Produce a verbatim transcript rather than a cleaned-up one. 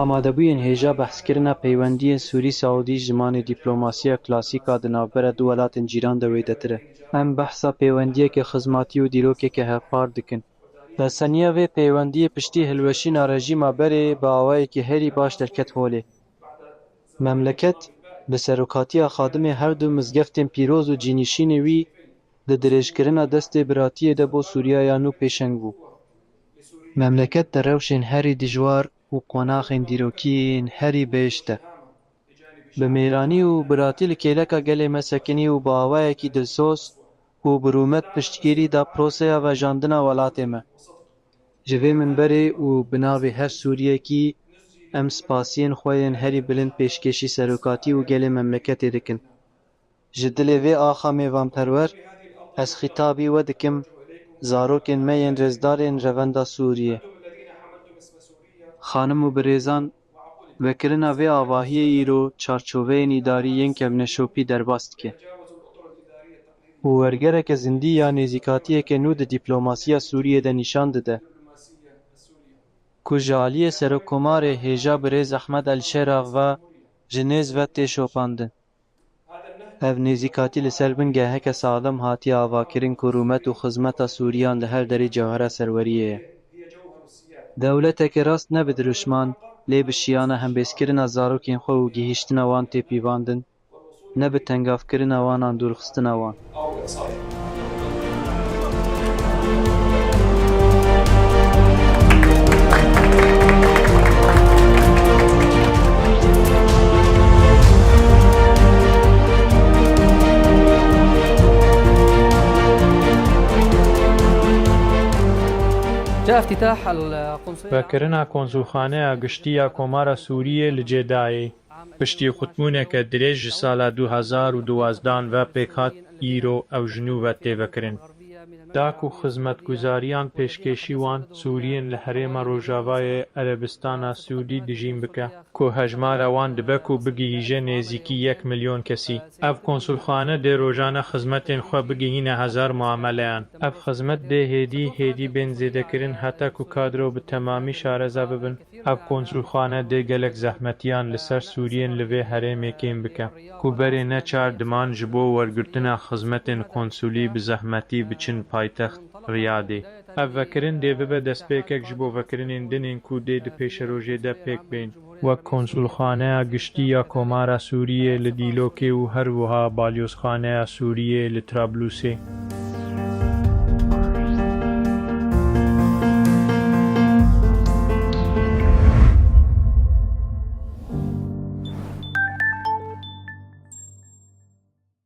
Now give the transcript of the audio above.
Amadebûyên hêja behskirina peywendiyên Sûrî-Saûdî ji zimanê dîplomasiya klasîk a di navbera du welatên cîran de wêdetir e. Em behsa pêwendiyeke xizmatî û dîrokeke hevpar dikin. Reseniya vê peywendiyê piştî hilweşîna rejîma berê bi awayekî herî baş derket holê. Memleket, bi serokatiya xadimê her du mizgeftên pîroz û cînîşînê wî, di dirêjkirina destê biratiyê de bo Sûriyaya nû pêşeng bû. Memleket di rewşên herî dijwar û qonaxên dîrokî yên herî bêhişt de. Bi mêranî û biratî li kêleka gelê me sekinî û bi awayekî dilsoz û bi rûmet piştgirî da proseya vejandina welatê me. Ji vê minberê û bi navê her Sûriyekî em spasiyên xwe yên herî bilind pêşkêşî serokatî û gelê memleketê dikin. Ji dilê vê axa mêvanperwer, ez xîtabî we dikim, zarokên me yên rêzdar ên Revenda Sûriyê. Xanim û birêzan, vekirina vê avahiyê îro çarçoveyên îdarî yên kevneşopî derbas dike û wergereke zindî ya nêzîkatiyeke nû di dîplomasiya Sûriyê de nîşan dide, ku ji aliyê Serokkomarê hêja birêz Ehmed El Şêra ve ji nêz ve tê şopandin. Ev nêzîkatî li ser bingeheke saxlem hatiye avakirin ku rûmet û xizmeta Sûriyan li her derê cewhera serweriyê ye. Dewleteke rast ne bi dirûşman, lê bi şiyana hembêzkirina zarokên xwe û gihîştina wan tê pîvandin, ne bi tengavkirina wan an dûrxistina wan. جاء افتتاح القنصلية. Vekirina konsulxaneya giştî ya Komara Sûriyê li Cedayê, piştî xutbûneke dirêj ji sala du hezar û duwazdan ve pêk hat, îro ew ji nû ve tê vekirin. Da ku xizmetguzariyan pêşkêşî wan Sûriyên li herêma Rojavayê Erebistana Sûdî dijîn bike, ku hejmara wan dibe ku bigihîje nêzîkî yek milyon kesî. Ev konsulxane dê rojane xizmetên xwe bigihîne hezar muameleyan. Ev xizmet dê hêdî hêdî bên zêdekirin heta ku kadro bi temamî şareza bibin. Ev konsulxane dê gelek zehmetiyan li ser Sûriyên li vê herêmê kêm bike, ku berê ne çar diman ji bo wergirtina xizmetên konsulî bi zehmetî biçin paytext Riyadê. Ev vekirin dê bibe destpêkek ji bo vekirinên din ên ku dê di pêşerojê de pêk bên, wek Konsulxaneya Giştî ya Komara Sûriyê li Dîlokê û her wiha Balyozxaneya Sûriyê li Trablusê.